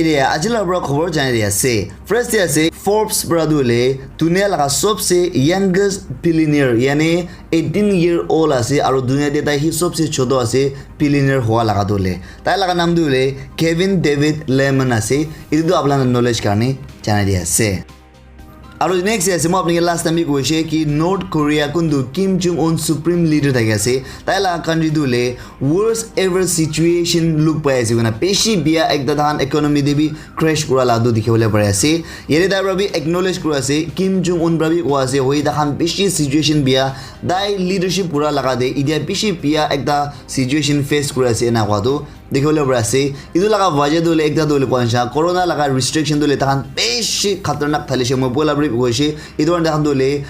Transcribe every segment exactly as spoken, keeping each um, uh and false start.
Ite aji laga para khobor janai di ase. First te ase Forbes para tu hoile dunia laga sobse youngest billionaire, yani eighteen year old ase, aru dunia te tai hi sobse choto ase billionaire hua laga tu hoile. Tai laga naam tu hoile Kevin David Lehman ase. Itu tu apna knowledge karne janai di ase. Aru next ase, moi apni ke last time bi koise ki North Korea kuntu Kim Jong Un supreme leader thaki ase, tai laga country tu hoile worst ever situation look pai ase koina, bishi bia ekta tahan economy te bi crash kura la tu dikhi bole pari ase. Yate tai para bi acknowledge kura ase, Kim Jong Un para bi koa ase, hoi tahan bishi situation bia, tai leadership kura laga te itia bishi bia ekta situation face kura ase ena koa tu dikhi bole pari ase. Itu laga wajah tu hoile ekta tu hoile koa nisha, corona laga restriction tu hoile tahan bishi khatarnak thalishe, moi poila para bi koise. Itu karne tahan tu hoile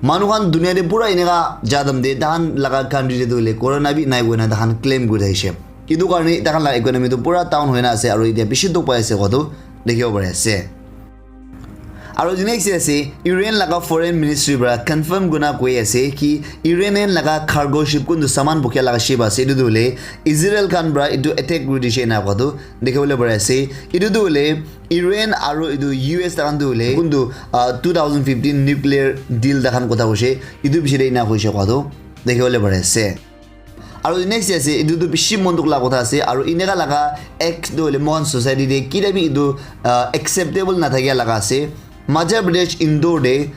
manu khan dunia te pura eneka jadam de tahan laga country te tu hoile corona bi nai koina tahan claim kuri thakishe. Itu karne tahan laga economy tu pura down hoina ase aru itia bishi dukh pai ase koa tu dikhi bo pari ase. Aru next ase, Iran laga foreign ministry para confirm kurina koi ase ki Iranian laga cargo ship kuntu saman bukia laga ship ase, itu tu hoile Israel khan para itu attack kuri dishe ena koa tu dikhi bole pari ase. Itu tu hoile Iran aru itu U S tahan tu hoile kuntu, ah, two thousand fifteen nuclear deal tahan kotha hoise, itu bishi de ena hoise koa tu dikhi bole pari ase. Aru next ase, itu tu bishi mon dukh laga kotha ase, aru eneka laga act tu hoile mohan society te kile bi itu, ah, acceptable nathakia laga ase. Madhya Pradesh Indore te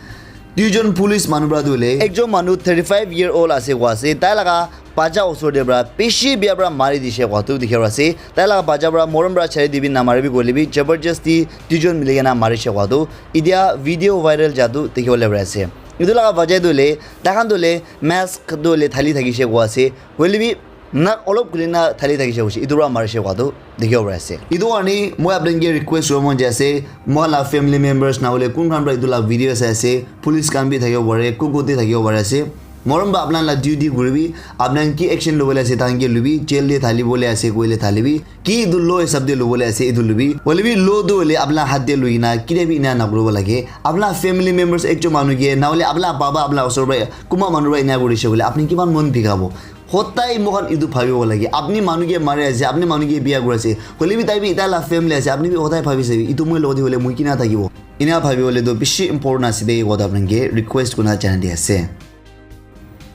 duijon police manu para tu hoile ekjon manu thirty five year old ase koa ase, tai laga bacha osor te para bishi bia para mari dishe koa tu dikhi ase. Tai laga bacha para morom para chari dibi namari bi koile bi jabardasti duijon mili kena marishe koa tu itia video viral ja tu dikhi bole pari ase. Itu laga wajah tu hoile tahan tu hoile mask tu hoile thali thakishe koa ase, hoile bi nak olop khuli na thali thakishe koise, itu para marishe koa tu dikhi bo pari ase. Itu karne moi apni ke request kuribo mon jai ase, moi la family members na hoile kun khan para itu la video sai ase, police khan bi thakibo pare, kun kun te thakibo pari ase. Morom para apna la duty kuribi, apna ki action lobole ase tahan ke lubi, jail te thali bole ase koile thalibi, ki itu law hisab te lobole ase itu lubi. Hoile bi law tu hoile apna hath te lui na kile bi ena nakuribo lage. Apna family members ekjon manu ke na hoile apna baba apna osor para kunba manu para ena kurishe koile apni kiman mon bikhabo. Hodai moikhan itu bhabibo lage. Apni manu ke mari ase, apni manu ke bia kuri ase. Hoile bi tai bi tai la family ase, apni bi hodai bhabi sabi, itu moi logoti hoile moi kina thakibo. Ena bhabi bole tu bishi important ase de, koa tu apni ke request kurina janai di ase.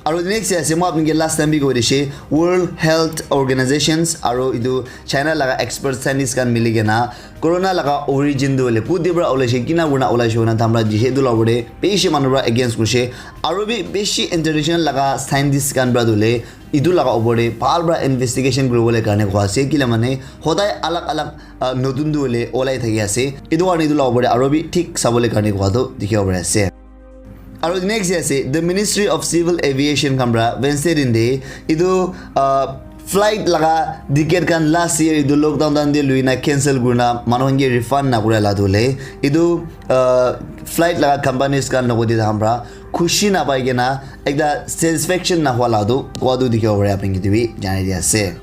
Aru next ase, moi apni ke last time bi koi dishe, World Health Organizations aru itu China laga expert scientist khan mili kena corona laga origin tu hoile kuti para olaishe, kina kurina olaishe koina tamra dishe, itu la opor te bishi manu para against kurishe. Aru bi bishi international laga scientist khan para tu hoile itu laga opor te bhal para investigation kuribole karne koa ase, kile mane hodai alag alag, ah, notun tu hoile olai thaki ase. Itu karne itu laga opor te aru bi thik sabole karne koa tu dikhibo pari ase. Aru next ase, the Ministry of Civil Aviation khan para Wednesday din te itu, ah, flight laga ticket khan last year itu lockdown time te lui na cancel kurina manu khan ke refund na kura la tu hoile itu, ah, flight laga companies khan logoti tahan para khushi na pai kena ekta satisfaction na hua la tu koa tu dikhibo pare apni ke tu bi janai di ase.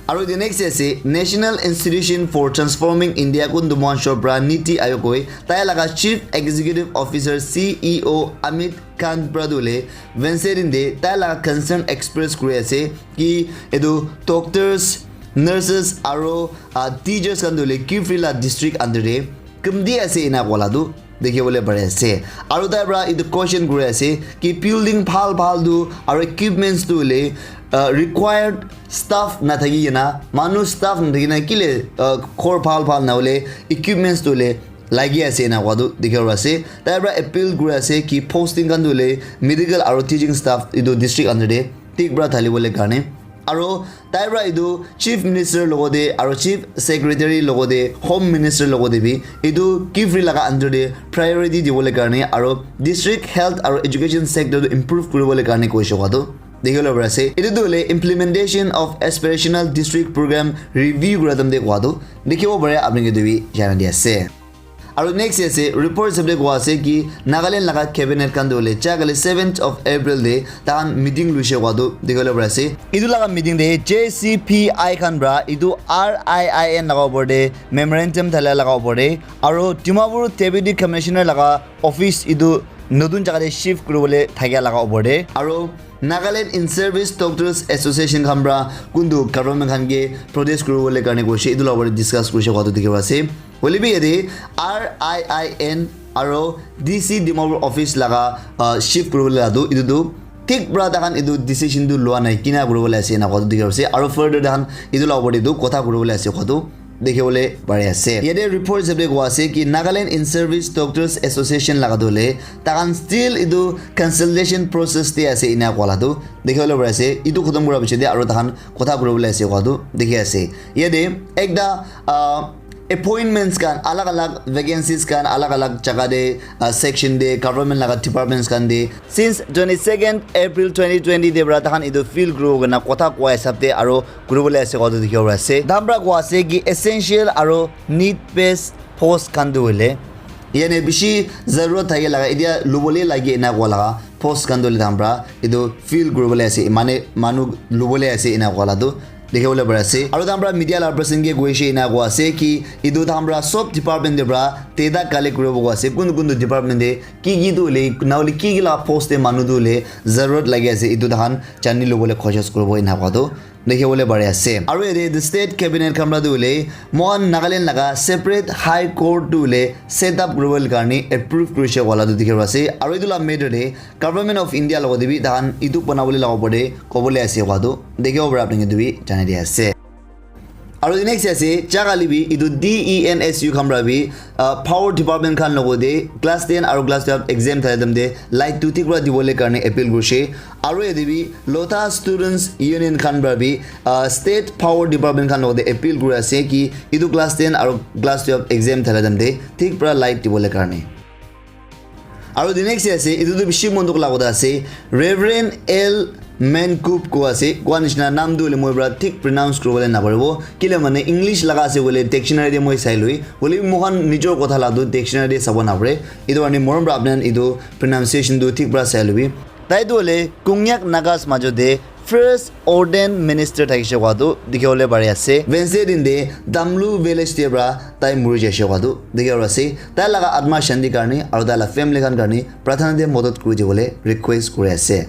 Aru the next ase, National Institution for Transforming India kuntu mohan shop pra Niti Aayog koi, tai laga Chief Executive Officer C E O Amit Kant pra tu hoile Wednesday din te tai laga concern express kuri ase ki etu doctors, nurses aru, ah, teachers khan tu hoile Kiphire la district under te kamti ase ena koa la tu dikhi bole pari ase. Aru tai pra etu question kuri ase ki building bhal bhal tu aru equipments tu hoile, uh, required staff na thaki kena, manu staff na thaki kena kile, uh, ghor bhal bhal na hoile equipments tu hoile lagi ase ena koa tu dikhi bole pari ase. Tai pra appeal kuri ase ki posting khan tu hoile medical aru teaching staff etu district under te thik pra thali bole karne. Aru tai pra etu Chief Minister logote aru Chief Secretary logote Home Minister logote bi etu Kiphire laga under te priority dibole karne aru district health aru education sector tu improve kuribole karne koise koa tu dikhi bole pari ase. Etu tu hoile implementation of aspirational district program review kura time te koa tu dikhibo pare apni ke tu bi janai di ase. Aru next ase, report hisab te koa ase ki Nagaland laga cabinet khan tu hoile ja kali seventh of April te tahan meeting luise koa tu dikhi bole pari ase. Etu laga meeting te J C P I khan pra etu R I I N laga opor te memorandum thalia laga opor te aru Dimapur Deputy Commissioner laga office etu notun jaga te shift kuribole thakia laga opor te aru Nagaland In Service Doctors Association khan pra kuntu government khan ke protest kuribole karne koishe, etu la opor te discuss kurishe kowa tu dikhi pai ase. Hoile bi yate R I I N aro D C Dimapur office laga, ah, shift kuribole la tu etu tu thik pra takhan etu decision tu lua nai, kina kuribole ase ena kowa tu dikhi pai ase. Aro further takhan etu la opor te tu kotha kuribole ase kowa tu dikhi bole pari ase. Yate report hisab te kowa ase ki Nagaland In Service Doctors Association laga tu hoile takhan still etu consultation process te ase ena kowa la tu dikhi bole pari ase. Etu khotom kura piche te aro takhan kotha kuri bole ase kowa tu dikhi ase. Yate ekta, ah, appointments khan, alag alag vacancies khan, alag alag jaga te, ah, section te, government laga departments khan te since twenty-second April twenty twenty te pra takhan etu fill kuri bo kena kotha kowa hisab te aro kuri bole ase kowa tu dikhi bole pari ase. Takhan pra kowa ase ki essential aro need based post khan tu hoile, yate bishi zarurat thake laga, etia lubole lage ena kowa laga post khan tu hoile takhan pra etu fill kuri bole ase, mane manu lubole ase ena kowa la tu dikhi bole pari ase. Aro takhan pra media la person ke koishe ena kowa ase ki etu takhan pra sob department te pra data collect kuri bo kowa ase, kuntu kuntu department te ki ki tu hoile, na hoile ki ki la post te manu tu hoile zarurat lage ase, etu takhan jani lubole koshish kuri bo ena kowa tu dikhi bole pari ase. Aro yate the state cabinet khan pra tu hoile mohan Nagaland laga separate high court tu hoile set up kuri bole karne approve kurishe kowa la tu dikhi pai ase. Aro etu la matter te Government of India logote bi takhan etu banabole laga opor te kobole ase kowa tu dikhibo para apni khan etu bi janai di ase. Aru next ase, Chakali bi etu D E N S U khan para bi, ah, power department khan logote class ten aru class twelve exam thaka time te light tu thik para dibole karne appeal kurishe. Aru yate bi Lotha Students Union khan para bi, ah, state power department khan logote appeal kuri ase ki etu class ten aru class twelve exam thaka time te thik para light dibole karne. Aru the next ase, etu tu bishi mon dukh laga kotha ase. Reverend L Mankup ko ase, koa nishina naam tu hoile moi para thik pronounce kuribole naparibo. Kile mane English laga ase koile dictionary te moi sai lui. Hoile bi moikhan nijor kotha la tu dictionary te sabo napare. Etu karne morom para apni khan etu pronunciation tu thik para sai lui bi. Tai tu hoile Konyak Nagas majo te first ordained minister thakishe koa tu dikhi bole pari ase. Wednesday din te Damlu village te para tai muri jaishe koa tu dikhi bole ase. Tai laga atma shanti karne aru tai la family khan karne prarthana te modot kuri dibole request kuri ase.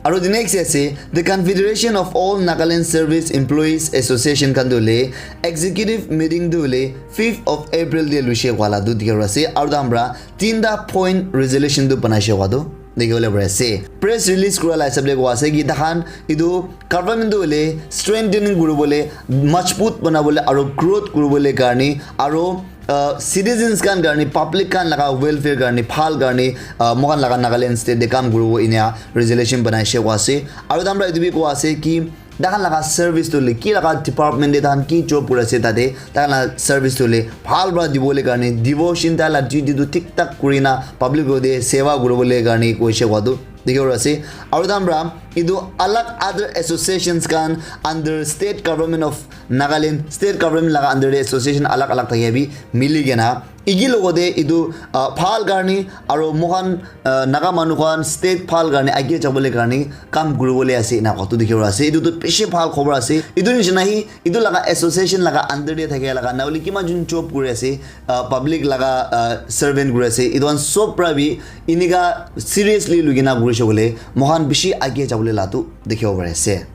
Aru the next ase, the Confederation of All Nagaland Service Employees Association khan tu hoile executive meeting tu hoile fifth of April te luishe koa la tu dikhi bole ase. Aru tai khan para tinta point resolution tu banaishe koa tu dikhi bole pari ase. Press release kura la hisab te koa ase ki takhan etu government tu hoile strengthening kuribole, majbut banabole aru growth kuribole karne aru, uh, citizens khan karne, public khan laga welfare karne, bhal karne, uh, moikhan laga Nagaland state te kam kuribo enia resolution banaishe koa ase. Aru tai khan para etu bi koa ase ki takhan laga service tu hoile ki laga department te takhan ki job kuri ase tate takhan laga service tu hoile bhal para dibole karne devotion tai la duty tu thik thak kurina public logote seva kuribole karne koishe koa tu dikhi bole ase. Aru tai khan para etu alag other associations khan under state government of Nagaland, state government laga under te association alag alag thaki bi mili kena eki logote etu, ah, bhal karne aru moikhan, ah, Naga manu khan state bhal karne age jabole karne kam kuribole ase ena koa tu dikhi bole ase. Etu tu bishi bhal khobor ase. Etu nishina hi etu laga association laga under te thake laga na hoile kiman jun job kuri ase, ah, public laga, ah, servant kuri ase. Etu khan sob para bi enika seriously lui kena kurishe koile moikhan bishi age jabole la tu dikhibo pari ase.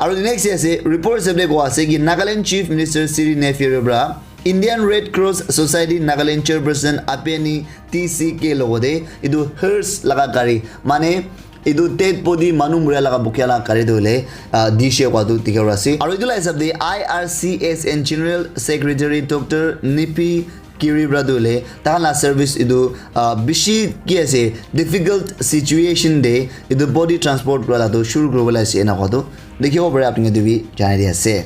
Aru next ase, report hisab te koa ase ki Nagaland Chief Minister Siri Neiphiu para Indian Red Cross Society Nagaland Chairperson Apeni T C K logote etu hearse laga gari, mane etu dead body manu muria laga bukia laga gari tu hoile, ah, dishe koa tu dikhi bole ase. Aru etu la hisab te I R C S N General Secretary Doctor Nipi Kiri para tu hoile takhan la service etu, ah, bishi ki ase, difficult situation te etu body transport kura la tu shuru kuribole ase ena koa tu dikhibo pare apni khan etu bi janai di ase.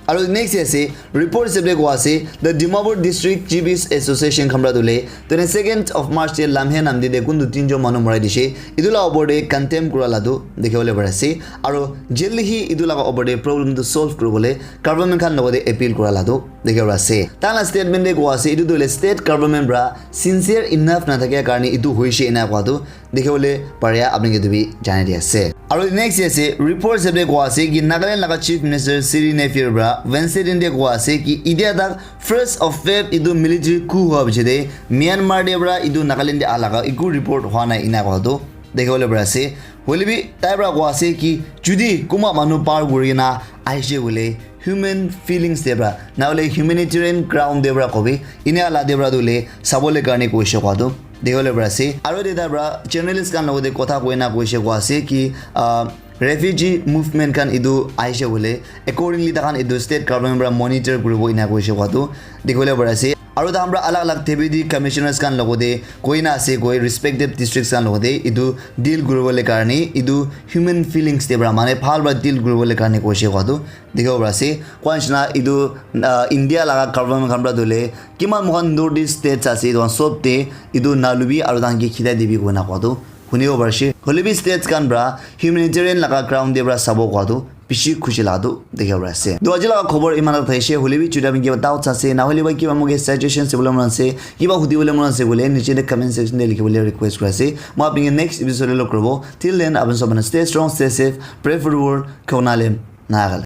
Aru next ase, report hisab te koa ase, the Dimapur District G Bs Association khan para tu hoile twenty-second of March te Lamhe Namdi te kuntu tinjon manu morai dishe. Etu la opor te condemn kura la tu dikhi bole pari ase. Aru jaldi hi etu laga opor te problem tu solve kuribole government khan logote appeal kura la tu dikhi bole ase. Tai la statement te koa ase, etu tu hoile state government para sincere enough na thakia karne etu hoishe ena koa tu dikhi bole pare, apni khan etu bi janai di ase. Aru next ase, report hisab te koa ase ki Nagaland laga Chief Minister Siri Neiphiu para Wednesday din te koa ase ki itia tak first of Feb etu military coup hua piche te Myanmar te para etu Nagaland te aha laga eku report hua nai ena koa tu Dekhiwole pari ase. Hoile bi tai pra koa ase ki judi kunba manu par kurina ahishe koile human feelings te pra, na hoile humanitarian ground te pra kobi, ine ala te pra tu le sabole karne koishe koa tu. Dekhiwole pari ase. Aro te tai pra journalist khan logote kotha koina koishe koa ase ki, ah, refugee movement khan etu ahishe koile accordingly takhan etu state government pra monitor kuribo ina koishe koa tu. Dekhiwole pari ase. Aro takhan pra alag alag deputy commissioners khan logote koina ase koi respective districts khan logote etu deal kuribole karne etu human feelings te pra mane bhal pra deal kuribole karne koishe koa tu. Dekhibo pari ase. Koa nishina etu, ah, India laga government khan pra tu le kiman moikhan north east states ase etu khan sob te etu nalubi aro takhan ke khidai dibi koina koa tu hunibo pari ase. Hoile bi states khan pra humanitarian laga ground te pra sabo koa tu bishi khushi laga tu dekhibo pari ase. To aji laga khobor iman tak thaishe. Hoile bi chuti apni kiba doubts ase, na hoile ba kiba moke suggestions dibole mon ase, kiba hudibole mon ase koile niche te comment section te likhibole request kuri ase. Moi apni ke next episode te log kuribo. Till then, apni sob manu stay strong, stay safe, pray for the world, Khonalem, Naga.